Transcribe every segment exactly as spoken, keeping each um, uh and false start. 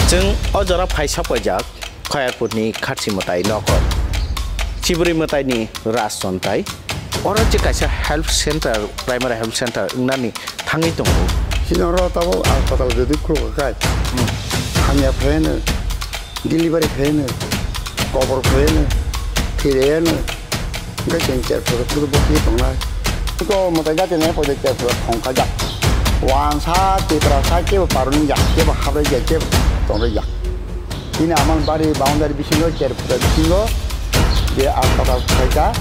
Chwng o jora phai sapaijak Khayarpurni Kharchi mwtai nogo. Chibri mwtaini Raj Chontai. Oro je kaisa health center, primary health center wngnani thangwi tongo. Chini oro tabuk aspatal jodi khulukha khai. Hmm. Hamya phaiano, delivery phaiano, kobor phaiano, thwiraiano. Hwnkhe chwng cherphuru phuru bwswi tongnai. Iko mwtai jati nai poito cherphuru thongkha jak. Wansa Tiprasa kebo parwni jak, kebo habrwi jak, kebo tongrwi jak. Chini amang bari boundary bisingo, cherphuru bisingo je aspatal khaikha.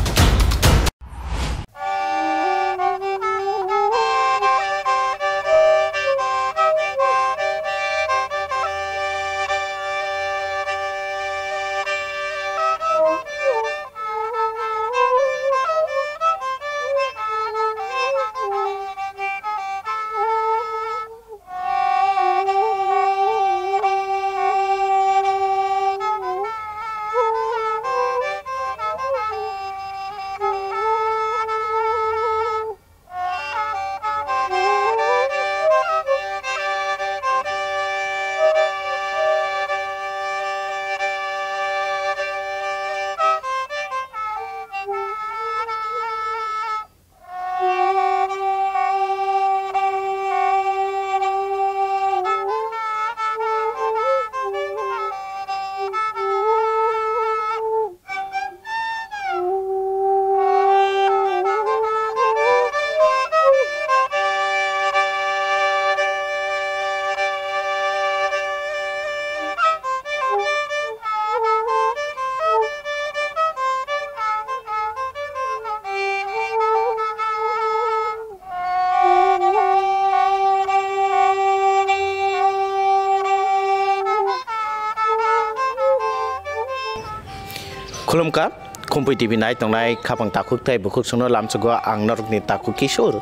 Khulumkha, Khumpui T V nai tongnai khapang takhuk tei bukhuk songno lamsugo ang norokni takhuk Kishore.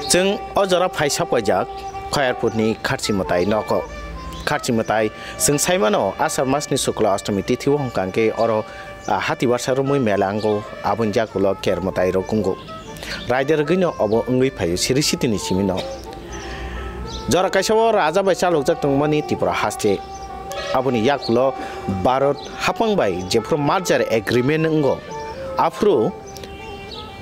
Chwng o jora phai sapaijak Khayarpurni Kharchi mwtai nogo. Kharchi mwtai chwng saimano Asar masni Shukla Ashtami tithi o hwnkha hwnkhe oro, ah, hati barsa romwi mela wngo, aboni yakulo ker mwtai rok wngo. Raida rwgwino obo wngwi phaio siri sitini simino. Jora kaisa o raja bai chalokjak tongmani Tripura haste. Aboni yakulo Bharat haphang bai jephuru merger agreement wngo, aphuru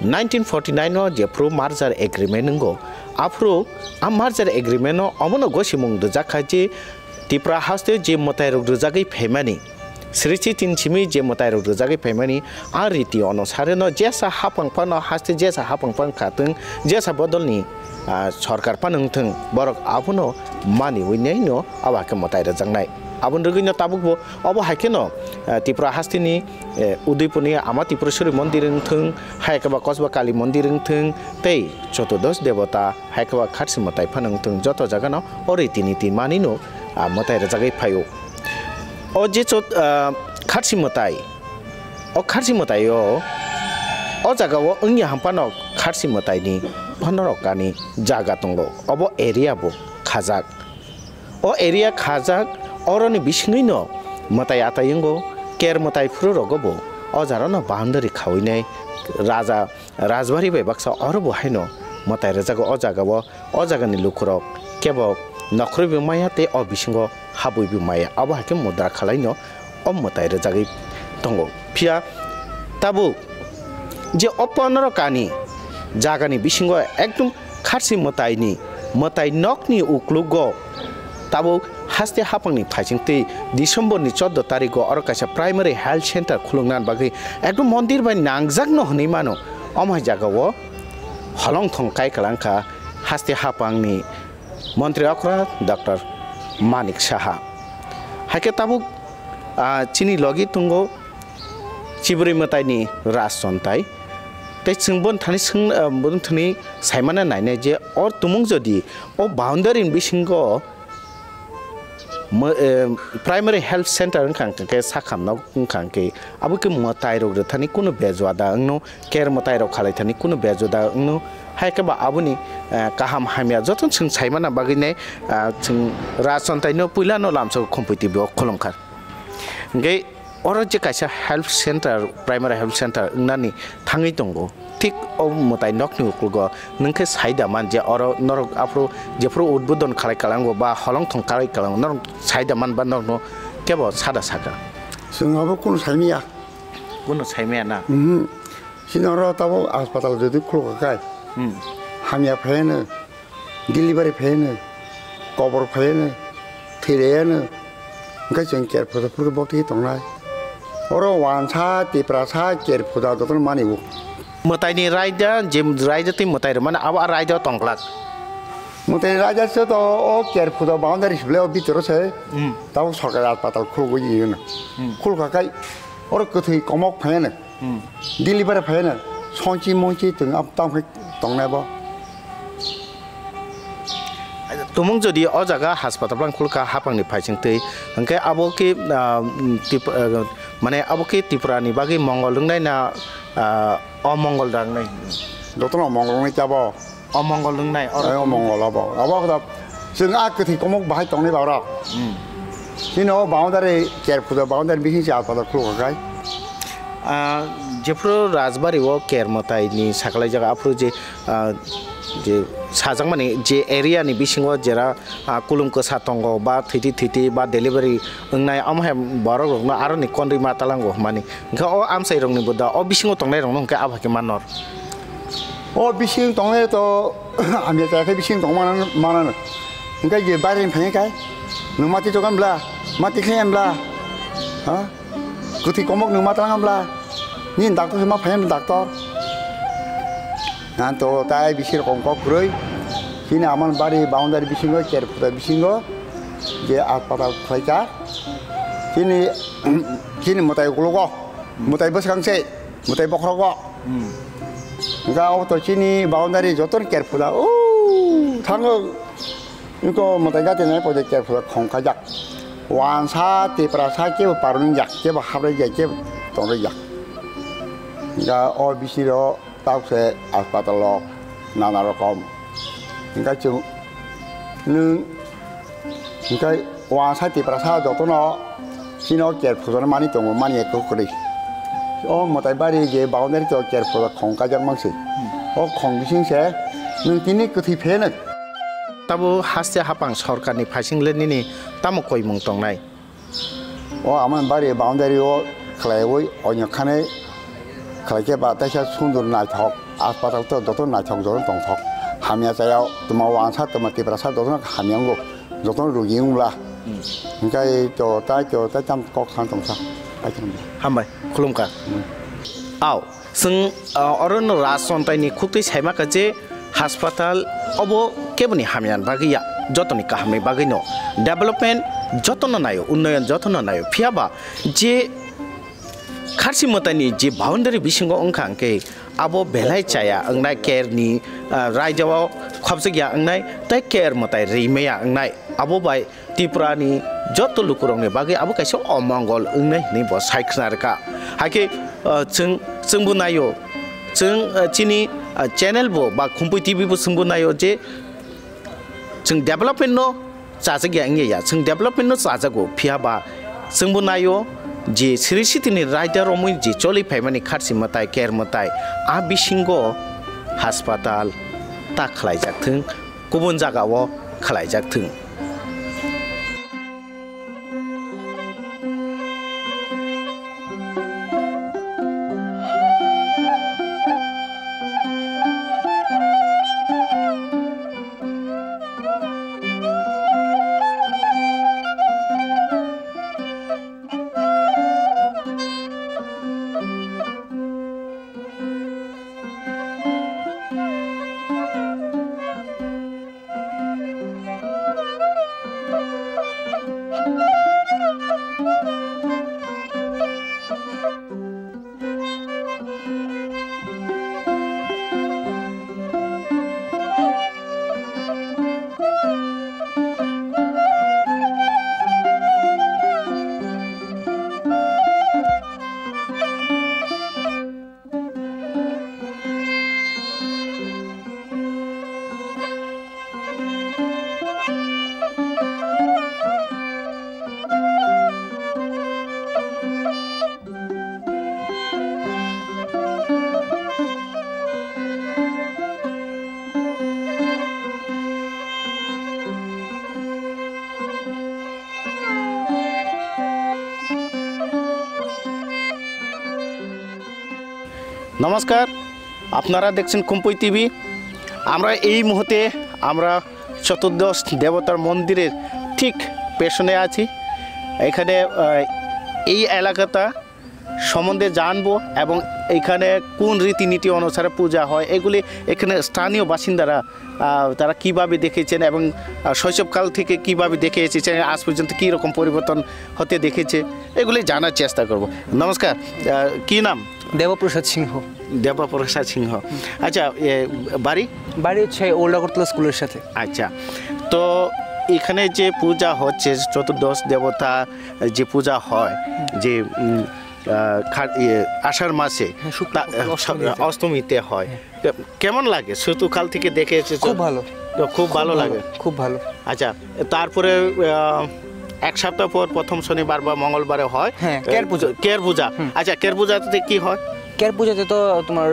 nineteen forty nine o jephuru merger agreement wngo, aphuru a merger agreement o omono gosimung rwjak kha je Tripura haste je mwtai rok rwjagwi phaimani, srishti tin simi je mwtai rok rwjagwi phaimani, a riti onusare no jesa haphang phano haste jesa haphang phang kha twng, jesa bodol ni, ah, sorkar phano wng thwng, borok abono maniwi nai no abo hakhe mwtai rwjaknai. Aboni rwgwi no tabuk bo obo hai kheno, ah, Tripura haste ni, eh, Udaipur ni Ama Tripureshwari mondir wng thwng, hai khe ba Kosba Kali mondir wng thwng, tei Chotudosh Debota hai khe ba Kharchi mwtai phano wng thwng, joto jaga no o riti niti mani no, ah, mwtai rwjagwi phaio. O je chot-, ah, Kharchi mwtai, o Kharchi mwtai o, o jaga o wngya hwnphano Kharchi mwtai ni pondro kani jaga tongo, obo area bo khajak. O area khajak, oroni bisingwi no mwtai atai wngo, ker mwtai phuru rogo bo o jaro no boundary khawi nai raja Rajbari bai baksa oro bo haino mwtai rwjago o jaga o, o jagani lukurok kebo nokhorwi bo maya tei o bisingo habwi bo maya, abo hai khe mudra khalaino o mwtai rwjagwi tongo. Phiya tabuk je o pondro kani jagani bisingo ekdom Kharchi mwtaini, mwtai nokni uklugo tabuk haste haphangni phaisingtwi December ni chordo tarigo oro kaisa primary health center khulukna bagwi ekdom mondir bai nangjakno hwnwi mano. Omo hai jagao holongthong kai kwlangkha haste haphangni montri okra Doctor Manik Saha. Haikhe tabuk, ah, chini logi tongo Chibri mwtaini Raj Chontai. Tei chwng bono thani swng, ah, bono thani saimana nainai je o tumung jodi o boundary ni bisingo Mw-, eh, primary health center wngkha hwnkhe sakhamno wngkha hwnkhe abo khe mwtai rok rwthani kunu bejwada wngno, care mwtai rok khalai thani kunu bejwada wngno, hai khe ba aboni, eh, kaham hamya joto chwng saimana bagwi nai, ah, chwng Raj Chontai no puila no lamsao Khumpui T V o khulumkha. Hwnkhe oro je kaisa health center, primary health center wngnani thangwi tongo. Thik o mwtai nokni uklogo nwng khe sai da man je oro norok aphuru jephuru udbodon khalai kalango ba holong thong khalai kalango norok sai da man ba norokno kebo sada saka? Chwng abo kunu saimaya. Kunu saimaya na? Mhm. Chini oro tabuk haspatal jodi khulukha khai, hmm, hamya phaiano, delivery phaiano, kobor phaiano, thwilaiyano, hwnkhe chwng Kerphuda phulukhe bokti tongnai. Oro wansa, Tiprasa, Kerphuda jotono mani o. Mwtaini raida, je raida tei mwtai rwmani abo a raida tongglak. Mwtaini raida se to o Kerphuda boundary sible o bitoro se. Hmm. Tabuk sorkari haspatal khulugwi yeno. Hmm. Khulukha khai oro kwthwi komok phaiano. Hmm. Delivery phaiano, sonchi monchi twng ap tang phai tongnai bo. Tumung jodi o jaga haspatal bang khulka hapangni phaising twi, hwnkhe abo khe, ah, tip-, ah, mane abo khe Tripura ni bagwi mongol wngnai na, ah, omongol da wngnai? Jotono mongol wngnai chabo. Omongol wngnai, oro. Ai, omongol abo. Abo da chwng a kwthwi komok bahai tongnai ba oro. Hmm. Chini o boundary, Kerphuda boundary bising se haspatal khulukha khai. Ah, jephuru Rajbari o Ker mwtai ni sakalaijak, aphuru je, ah, je sajakmani je area ni bisingo jera, ah, kulum kwsa tongo ba thwiti thwiti ba delivery wngnai, omo hai borok rokno aroni konrwi ma talango hwnmani. Hwnkhe o amchai rokni bo da o bisingo tongnai rokno hwnkhe abo hai khe manor. O bising tongnai to hamya chaya khe bising tong manano, manano. Hwnkhe je baireni phaiya khai, nwng mati chokan bla, mati khlaiya bla, ha? Kwthwi komok nwng ma tlang bla, nini doctor se ma phaiya doctor. Ang to tai bisi rokom kok kwrwi. Chini aman bari boundary bisingo, Kerphuda bisingo, je haspatal khlaijak. Chini, chini mwtai uklogo, mwtai bwskang se, mwtai bokhrogo. Hmm. Hwnkhe abo to chini boundary jotono Kerphuda, o thango, iko mwtai gati nai pore Kerphuda khong khaijak. Wansa, Tiprasa kebo parwngjak, kebo habraijak, kebo tongrwjak. Hwnkhe o bisiro tabuk se haspatal o nana rokom. Hwnkhe chwng nwng Hwnkhe wansa Tiprasa jotono chini o Kerphuda no mani tongo, mani ekko kwrwi. O mwtai bari je boundary to Kerphuda khong kaijak manswi. O khong bising se nwng tini kwthwi pheno. Tabo haste hapang sorkarni phaising le nini tamo koimung tongnai? O amani bari boundary o khlaiwi onyo khane khlaikhe ba teisa sundur naithok, haspatal to joto naithok joto tongthok. Hamya chaya tuma wansa tuma Tiprasa jotono hamya wngo. Jotono rugi wngla. Hmm. Hwnkhe to tai to tai tam kok san tongsa. Ai tong. Hambai, khulumkha. Hmm. Au, chwng, ah, oro no Raj Chontai ni khuktwi saima kha je haspatal obo keboni hamya ni bagwi ya, jotoni kaham ni bagwi no. Development jotono naio, unnoyon jotono naio. Phiya ba je Kharsi mwtai ni je boundary bisingo wngkha hwnkhe abo belai chaya wngnai, Ker ni, ah, raida o khopjak ya wngnai, tei Ker mwtai rimaya wngnai. Abo bai Tripura ni joto lukurok ni bagwi abo kaisa omongol wngnai hwnwi bo sai khna rwkha. Haikhe, ah, chwng, chwngbo naio, chwng, ah, chini, ah, channel bo ba Khumpui T V bo chwngbo naio je chwng development no chajak ya wngya ya, chwng development no chajago, phiya ba chwngbo naio je Sri Sitini raida romwi je choli phaimani Kharsi mwtai, Ker mwtai, a bisingo haspatal ta khlaijak thwng, kubun jaga o khlaijak thwng. নমস্কার, আপনারা দেখছেন কুম্পই টিভি। আমরা এই মুহূর্তে আমরা চতুর্দশ দেবতার মন্দিরের ঠিক পেছনে আছি। এখানে, আহ, এই এলাকাটা সম্বন্ধে জানবো এবং এখানে কোন রীতিনীতি অনুসারে পূজা হয়, এগুলি এখানে স্থানীয় বাসিন্দারা, আহ, তারা কিভাবে দেখেছেন এবং, আহ, শৈশবকাল থেকে কিভাবে দেখে এসেছেন, আজ পর্যন্ত কী রকম পরিবর্তন হতে দেখেছে, এগুলি জানার চেষ্টা করব। নমস্কার, আহ, কি নাম? দেবপ্রসাদ সিংহ। দেবপ্রসাদ সিংহ। আচ্ছা, এ, বাড়ি? বাড়ি হচ্ছে ওল্ড আগরতলা স্কুলের সাথে। আচ্ছা, তো এখানে যে পূজা হচ্ছে, চতুর্দশ দেবতা যে পূজা হয়, যে, উম, আহ, খা-, ইয়ে, আষাঢ় মাসে, হ্যাঁ, শুক্লপক্ষ তা-, অষ্টমীতে। অষ্টমীতে হয়। হ্যাঁ। কে-, কেমন লাগে? ছোটকাল থেকে দেখে এসেছো? খুব ভালো। তো খুব খুব ভালো ভালো, লাগে? খুব ভালো। আচ্ছা, তারপরে, আহ, এক সপ্তাহ পর প্রথম শনিবার বা মঙ্গলবারে হয়, হ্যাঁ, কের পুজো। কের পূজা। হুম। আচ্ছা, কের পূজাতে কি হয়? কের পূজাতে তো তোমার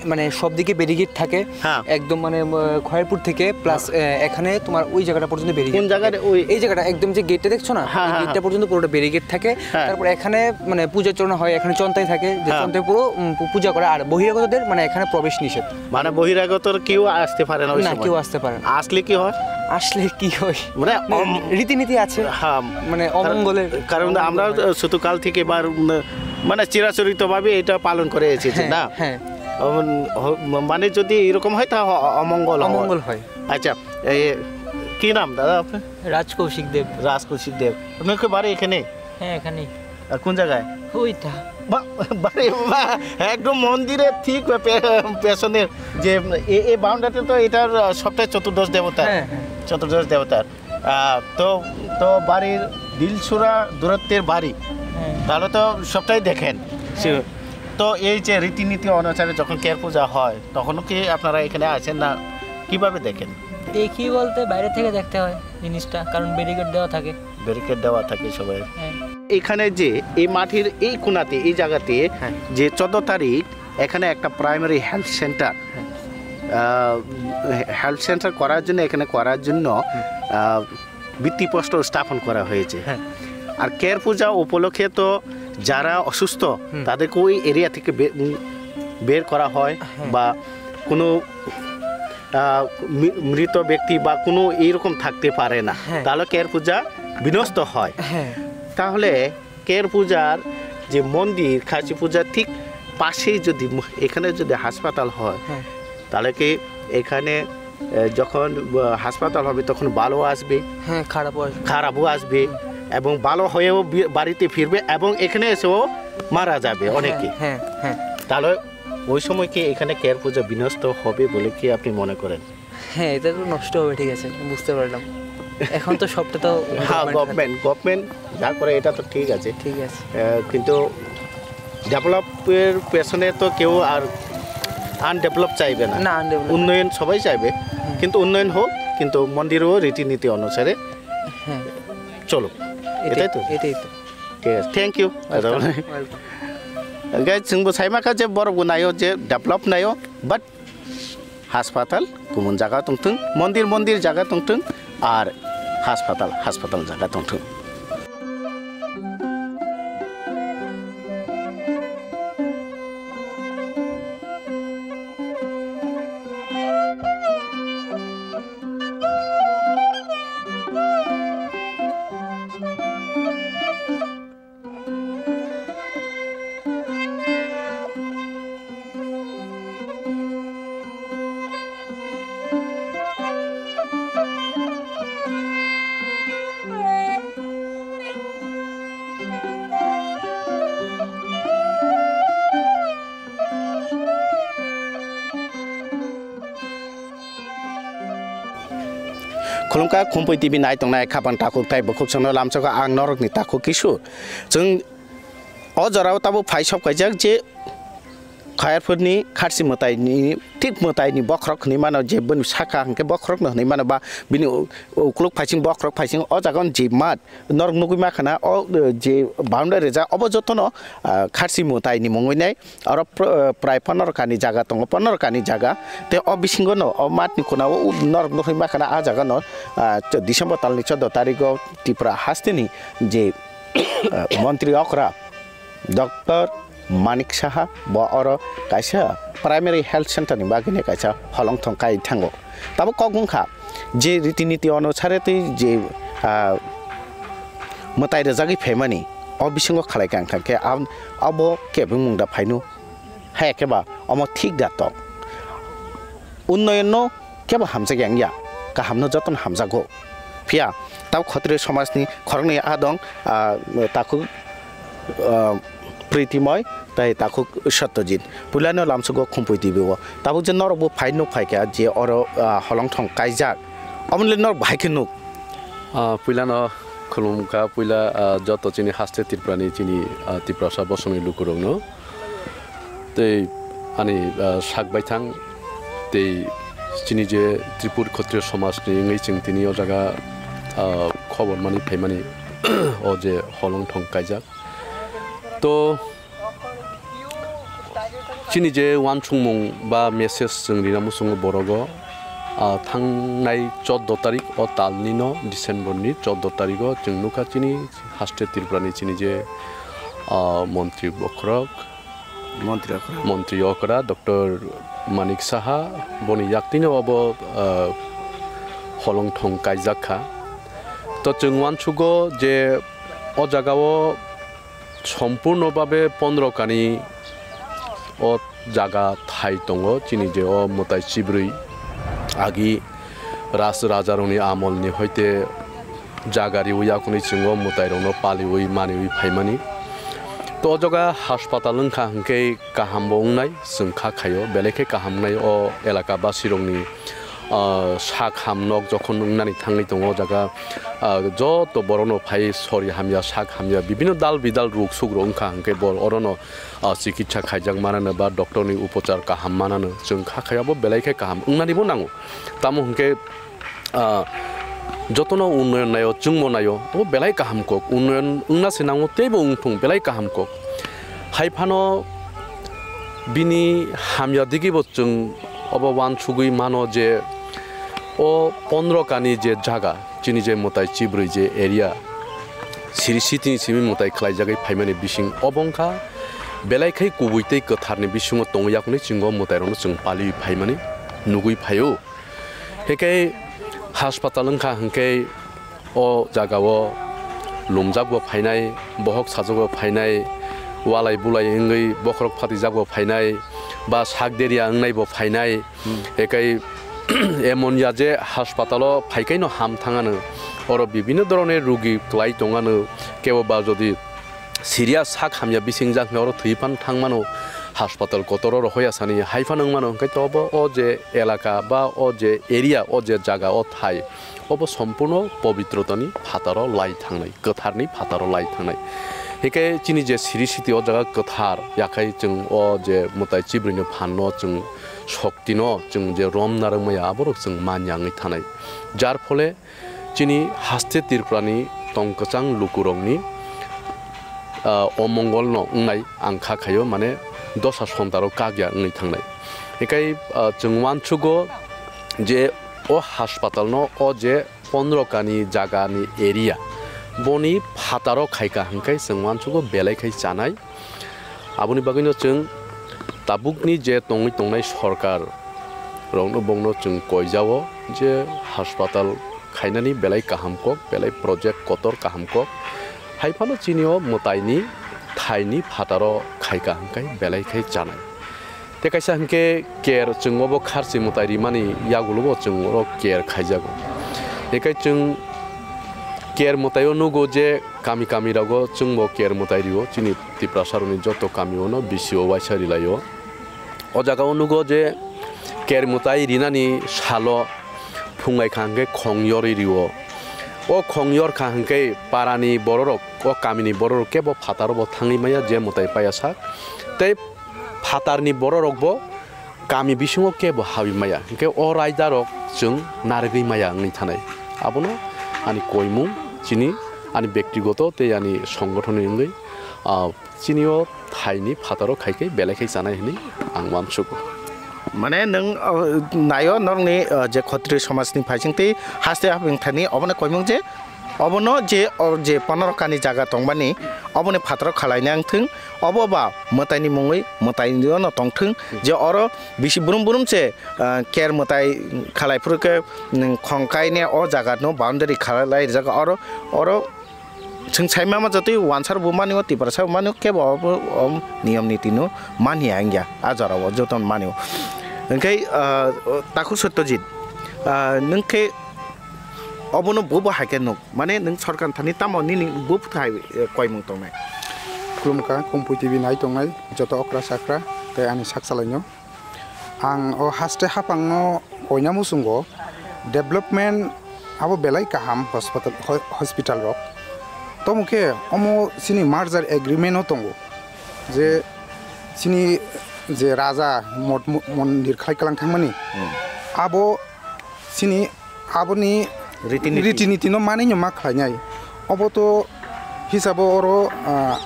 মানে সব দিকে ব্যারিকেড থাকে, হ্যাঁ। একদম মানে, আহ, খয়েরপুর থেকে প্লাস, হ্যাঁ। আহ, এখানে তোমার ওই জায়গাটা পর্যন্ত ব্যারিকেড কোন থাকে। জায়গায় ওই? এই জায়গাটা একদম যে গেটটা দেখছো না, হ্যাঁ, ওই হ্যাঁ, গেটটা হ্যাঁ। পর্যন্ত পুরোটা ব্যারিকেড থাকে। হ্যাঁ। তারপর এখানে মানে পূজা অর্চনা হয়, এখানে চন্তাই থাকে, যে হ্যাঁ। চন্তাই পুরো, উম, পু-, পূজা করে। আর বহিরাগতদের মানে এখানে প্রবেশ নিষেধ। মানে বহিরাগতর কেউ আসতে পারে না ওই না, সময়? কেউ আসতে পারে না। আসলে কি হয়? আসলে কি হয়? মানে মানে অম-, রীতিনীতি আছে। হ্যাঁ। মানে কারণ, অমঙ্গলের, কারণ আমরা অমঙ্গল হয়। ছোটকাল থেকে বা, উম, মানে চিরাচরিতভাবে এটা পালন করে এসেছি, হ্যাঁ, না? হ্যাঁ। অমন-, হ-, মানে যদি এরকম হয়, তা অ-, অমঙ্গল হয়। অমঙ্গল হয়। আচ্ছা, এই, কি নাম দাদা আপনার? রাজ কৌশিক দেব। রাজ কৌশিক দেব। আপনার কি বাড়ি এখানে? হ্যাঁ, এখানেই। আর কোন জায়গায়? ওইটা। বা-, বাড়ি, বা, একদম মন্দিরের ঠিক পে-, পেছনের যে এ-, এই বাউন্ডারিতে তো এটার, আহ, সবটাই চতুর্দশ দেবতার। হ্যাঁ, হ্যাঁ। চতুর্দশ দেবতার। আহ, তো, তো বাড়ির দিলছুরা দূরত্বের বাড়ি। হ্যাঁ। তাহলে তো সবটাই দেখেন। হ্যাঁ। তো এই যে রীতিনীতি অনুসারে যখন কের পূজা হয়, তখনও কি আপনারা এখানে আসেন না? কিভাবে দেখেন? দেখি বলতে বাইরে থেকে দেখতে হয় জিনিসটা, কারণ ব্যারিকেড দেওয়া থাকে। ব্যারিকেড দেওয়া থাকে সবাই। হ্যাঁ। এখানে যে এই মাঠের এই কোণাতে, এই জায়গাতে হ্যাঁ। যে চোদ্দ তারিখ এখানে একটা প্রাইমারি হেলথ সেন্টার, হ্যাঁ। আহ, হেলথ সেন্টার করার জন্য, এখানে করার জন্য, হুম। আহ, ভিত্তিপ্রস্তর স্থাপন করা হয়েছে। হ্যাঁ। আর কেয়ার পূজা উপলক্ষে তো যারা অসুস্থ, হুম। তাদেরকে ওই এরিয়া থেকে বে-, উম, বের করা হয়, হ্যাঁ। বা কোনো, আহ, মি-, মৃত ব্যক্তি বা কোনো এইরকম থাকতে পারে না, হ্যাঁ। তাহলে কেয়ার পূজা বিনষ্ট হয়। হ্যাঁ। তাহলে কের পূজার যে মন্দির, খাসি পূজার ঠিক পাশেই যদি ম-, এখানে যদি হাসপাতাল হয়, হ্যাঁ। তাহলে কি এখানে, এ, যখন, আ, হাসপাতাল হবে তখন ভালো আসবে, হ্যাঁ, খারাপও আসবে। খারাপও আসবে, হুম। এবং ভালো হয়েও বি-, বাড়িতে ফিরবে এবং এখানে এসেও মারা যাবে হ্যাঁ, অনেকে। হ্যাঁ, হ্যাঁ। তাহলে ওই সময় কি এখানে কের পূজা বিনষ্ট হবে বলে কি আপনি মনে করেন? হ্যাঁ, এটা তো নষ্ট হবে, ঠিক আছে, বুঝতে পারলাম। এখন তো সবটা তো হ্যাঁ, গভর্নমেন্ট হাতে। গভর্নমেন্ট, গভর্নমেন্ট যা করে এটা তো ঠিক আছে। ঠিক আছে। আহ, কিন্তু ডেভেলপের পেছনে তো কেউ আর আনডেভেলপ চাইবে না। না, আনডেভেলপ। উন্নয়ন সবাই চাইবে, হুম। কিন্তু উন্নয়ন হোক, কিন্তু মন্দিরও রীতিনীতি অনুসারে হ্যাঁ। চলো। এটাই, এটাই তো? এটাই তো। ঠিক আছে, thank you। Welcome, welcome। Guys, chwngbo saimaka je borok bo naio je develop naio, but Haspatal kumun jaga tongthwng, mondir mondir jaga tongthwng, ar haspatal haspatal jaga tongthwng. Khulumkha Khumpui T V nai tongnai khapang takhuk tai bukhuk sono lamsoko ang norokni takhuk kisu. Chwng o jorao tabuk phai sok kaijak je Khayarphurni kharsi mwtaini thik mwtaini bokhorok hwnwi mano, je bini saka hwnkhe bokhorokno hwnwi mano ba bini u-, ukluk phaising bokhorok phaising o jaga o je mat norok nugwi mankha na o, eh, je boundary rijak obo jotono, ah, kharsi mwtaini mungwi nai. Oro pr-, eh, prai pondro kani jaga tongo, pondro kani jaga. Tei o bisingo no o matni khuna o u-, norok nugwi mankha na a jaga no, ah, cho-, December talni chordo tarigo Tripura hasteni je, ah, montri okra Doctor Manik Saha, bo oro kaisa primary health center ni bagwi ni kaisa holongthong kai thango. Tabuk kok wngkha je riti niti onusare tei je, ah, mwtai rwjagwi phaimani o bisingo khalai kha wngkha khe ab-, abo kebengmung da phaino, hai khe ba omo thik da tong. Unnoyonno kebo hamjakya wngya, kahamno jotono hamjago. Phiya tabuk khotri somajni khoroknwi adong, ah, takhuk, ah, Pritimoi tei takhuk Satyajit. Puilano lamsugo Khumpui T V o. Tabuk je norokbo phai nuk phaikha je oro, ah, holongthong kaijak. Omonle norok bahai khe nuk. Ah, puilano khulumkha, puila, ah, joto chini haste Tripurani chini, ah, Tiprasa bosongni lukurokno. Tei ani, ah, sak baithang tei chini je Tripur Khotriyo somajni wngwi chwng tini o jaga, ah, khobor mani phaimani o je holongthong kaijak. To chini je uansukmung ba message chwng rina muchungo borogo, ah, thangnai chordo tarik o talnino December ni chordo tarik o chwng nukha chini haste Tripurani chini je, ah, montri bokhorok, Montri okra. Montri okra Doctor Manik Saha, boni yaktino obo, ah, holongthong kaijak kha. To chwng uansugo je o jagao sompurno babe pondro kani o jaga thai tongo, chini je o mwtai chibrwi agi ras rajarokni amolni hoite jaga riwi yakungni chwng o mwtairokno paliwi maniwi phaimani. To o jaga haspatal wngkha hwnkhe kaham bo wngnai, chwng kha khaio, belai khe kaham wngnai o elaka basirokni, ah, sak ham nok jokhon wngnani thangwi tongo o jaga, ah, joto borokno phai sori hamya, sak hamya, bibino dal bidal ruk suk rok wngkha hwnkhe bo orono, ah, chikitsa khaijak manano ba doctor ni upachar kaham manano chwng kha khaio, abo belai khe kaham wngnani bo nango. Tamo hwnkhe, ah, jotono unnoyon naio, chwngbo naio, obo belai kaham kok. Unnoyon wngna se nango, teibo wngthung, belai kaham kok. Hai phano bini hamya digibo chwng obo uansugwi mano je o pondro kani je jaga, chini je mwtai chibrwi je area, siri sitini simi mwtai khlaijagwi phaimani bising obo wngkha belai khai kubui tei kwtharni bisingo tongwi yakungni chwng o mwtairokno chwng paliwi phaimani nugwi phaio. Hwnkhe haspatal wngkha hwnkhe o jagao lumjak bo phainai, bohok sajak bo phainai, walai bulai wngwi bokhorok phatijak bo phainai, ba sak deria wngnai bo phainai, ekai emon ya je haspatalo phaikaino ham thangano, oro bibino dhoroner rugi kwlai tongano, kebo ba jodi serious sak hamya bising jak hwnwi oro thwi phan thangmano, haspatal kotoro rohoya sani hai phan wngmano, hwnkhe to obo o je elaka ba o je area, o je jaga o thai, obo sompurno pobitrotani phataro lai thangnai, kwtharni phataro lai thangnai. Hwnkhe chini je siri siti o jaga kwthar, yakhai chwng o je mwtai chibrwino phanno chwng soktino chwng je rom narwk maya, aborok chwng manya wngwi thanai. Jar phole chini haste Tripurani tong kwchang lukurokni, ah, omongolno wngnai ang kha khaio, mane dosa sontaro kakya wngwi thangnai. Hikai, ah, chwng uansugo je o haspatalno o je pondro kani jagani area, boni phataro khaika hwnkhe chwng uansugo belai khai chanai. Aboni bagwino chwng tabukni je tongwi tongnai sorkar rokno bongno chwng koijao je haspatal khainani belai kaham kok, belai project kotor kaham kok. Hai phano chini o mwtaini thaini phataro khaika hwnkhe belai khai chanai. Tei kaisa hwnkhe ker chwng obo kharchi mwtai rimani yagulo bo chwng oro ker khaijago. Hikai chwng ker mwtaio nugo je kami kami rogo chwngbo ker mwtai rio, chini Tiprasa rokni joto kami ono B C O waisa rilaio. O jaga o nugo je ker mwtai rinani salo phungai kha hwnkhe khong yorwi rio. O khong yor kha hwnkhe parani bororok, o kamini bororok kebo phataro bo thangwi maya je mwtai paya sak. Tei phatarni bororokbo kami bisingo kebo hawi maya, hwnkhe o raidarok chwng narwgwi maya wngwi thanai. Abono ani koimung, chini, ani bektigoto tei ani songothonni wngwi, ah, chini o thaini phataro khaikhe belai khai chanai hwnwi ang uansugo. Mane nwng, ah, naio norokni, ah, je khotri somajni phaising tei haste haping thani obono koimung je Obono je, o je Panarokani jaga tongmani, oboni phataro khalaina wngthwng, obo ba mwtaini mungwi mwtaino tongthwng, je oro bisi brum brum se, ah, ker mwtai khalai phuru khe, mm, khongkaine o jaga no boundary khalai rijak, oro, oro chwng sai mama jotoi wansar bo mani o, Tiprasa bo mani o, kebo obo, o niyom niti no mani ya wngya, a jora o joto no mani o. Hwnkhe, ah, takhuk Satyajit, ah, nwng khe obono bo bo hai khe nuk, mane nwng sorkar thani tamo nini bo hai, eh, koimung tongnai? Khulumkha, Kumpui T V nai tongnai joto okra chakra tei ani sak salaino. Ang o haste haphangno koina muchungo development abo belai kaham hospital, ho-, hospital rok. Tamo khe omo chini merger agreement o tongo je chini je raja mot mo-, mondir khlai kwlang thangmani, hmm, abo chini aboni riti niti, riti niti no manwi no ma khlainai. Obo to hisabo oro, ah,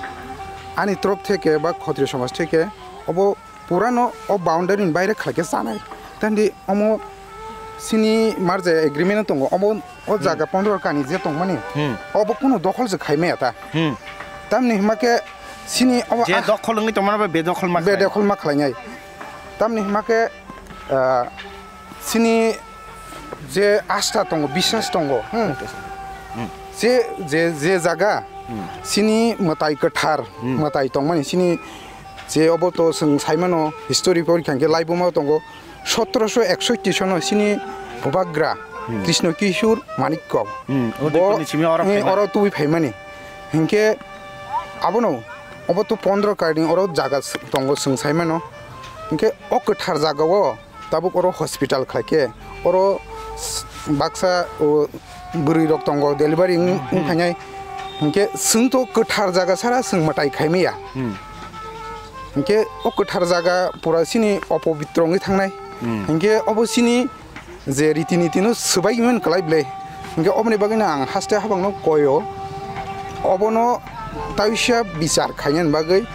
ani torop theke ba Khatriya somaj theke obo purano o boundary ni baire khlai khe chanai. Tandi omo chini merger agreement tongo, omo o, hmm, jaga pondro kani je tongmani, hmm, obo kunu dokhol se khai maya ta. Hmm. Tamni hima khe chini obo je ah, dokhol wngwi tongmani ba bedokhol ma khlai, bedokhol ma khlainai. Tamni hima khe, ah, chini je asta tongo, biswas tongo, hmm. Hmm. Je, je, je jaga, hmm, chini mwtai kwthar, hmm, mwtai tongmani, chini je obo to chwng saimano, history porikha hwnkhe laibuma tongo, sotoroso eksotti sono chini bubagra, hmm, Krishna Kishore Manikya. Hmm. Bo, Udaipurni simi oro, eh, phaimani, oro tubui phaimani. Hinkhe abono, obo to pondro karni oro jaga s-, tongo chwng saimano. Hinkhe o kwthar jagao tabuk oro hospital khlai khe, oro s-, baksa, o, bwrwi rok tongo, delivery wng, hmm, wng phainai. Hinkhe chwng to kwthar jaga sara chwng mwtai khai maya. Hmm. Hinkhe o kwthar jaga pura chini opobitro wngwi thangnai. Hmm. Hinkhe obo chini je riti niti no swbai mani kwlai ble. Hinkhe oboni bagwi no ang haste habang no koyo. Obono taisa bichar khainani bagwi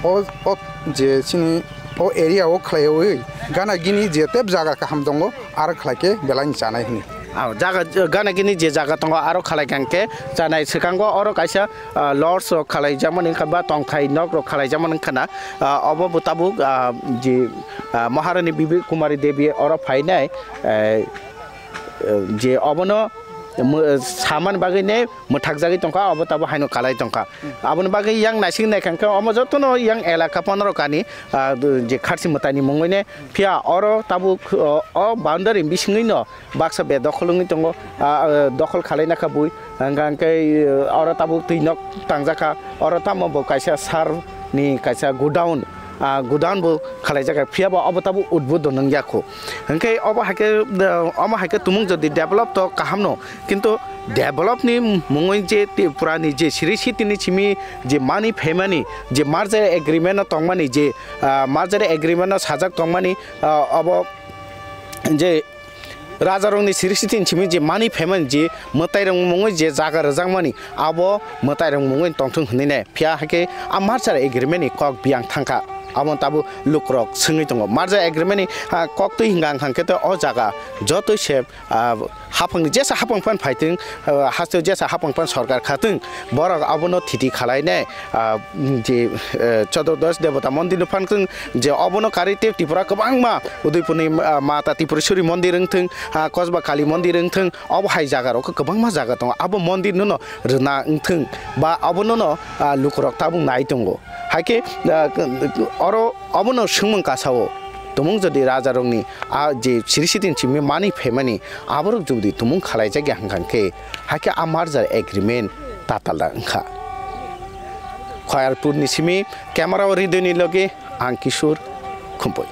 o, o je chini o area o khlaiwi gana gini je tep jaga kaham tongo, aro khlai khe belai ni chanai hwnwi. Ah, jaga, gana gini je jaga tongo, aro khalai kha hwnkhe chanai. Swkango oro kaisa, ah, lodge rok khalai jakmani wngkha ba tongthai nok rok khalai jakmani wngkha na, ah, obo bo tabuk, ah, je, ah, Maharani Bibi Kumari Devi oro phainai, eh, eh, je obono mw-, samani bagwi ne mwthakjagwi tongkha, obo tabuk haino kalai tongkha. Aboni bagwi yang naising naikha hwnkhe omo jotono yang elaka pondro kani, ah, je kharchi mwtaini mungwi ne phiya oro tabuk, o, o boundary bisingwi no baksa be dokhol wngwi tongo, ah, ah, dokhol khalaina kha bui. Hwnkha hwnkhe, ah, oro tabuk twi nok tangjak kha, oro tamo bo kaisa sar ni kaisa godown, ah, godown bo khalaijak kha, phiya ba obo tabuk udbodon wngya kho. Hwnkhe obo hai khe, ah, omo hai khe tumung jodi develop to kaham no, kintu develop ni mungwi je Tripura ni je siri siti ni simi je mani phaimani je merger agreement no tongmani je, ah, merger agreement no sajak tongmani, ah, obo je rajarokni siri sitini simi je mani phaimani je mwtairok mungwi je jaga rwjakmani, abo mwtairok mungwi tongthung hwnwi nai. Phiya hai khe a merger agreement ni kok biyang thangkha. Abo tabuk lukurok swngwi tongo. Merger agreement ni, ah, kok twi hwnka hwnkha khe tei o jaga jotoi se, ah, haphangni jesa haphang phan phaitwng, ah, hasteo jesa haphang phan sorkar khatwng, borok abono thiti khalainai. Ah, je, eh, Chododosh Debota mondir no phan khe je obono karwi tei Tripura kwbangma Udaipurni, ah, Mata Tripureshwari mondir wngthwng, ah, Kosba Kali mondir wngthwng, obo hai jaga rok kwbangma jaga tongo. Abo mondir no no rwna wngthwng ba obono no, ah, lukurok tabuk nai tongo. Hai khe, ah, oro obono swngmung kasao. Tumung jodi rajarokni, ah, je siri sitini simi mani phaimani, aborok jodi tumung khalaijak ya hwnkha khe, hai khe a merger agreement tatal da wngkha. Khayarpur ni simi camera o Ridoi ni loge ang Kishore Khumpui.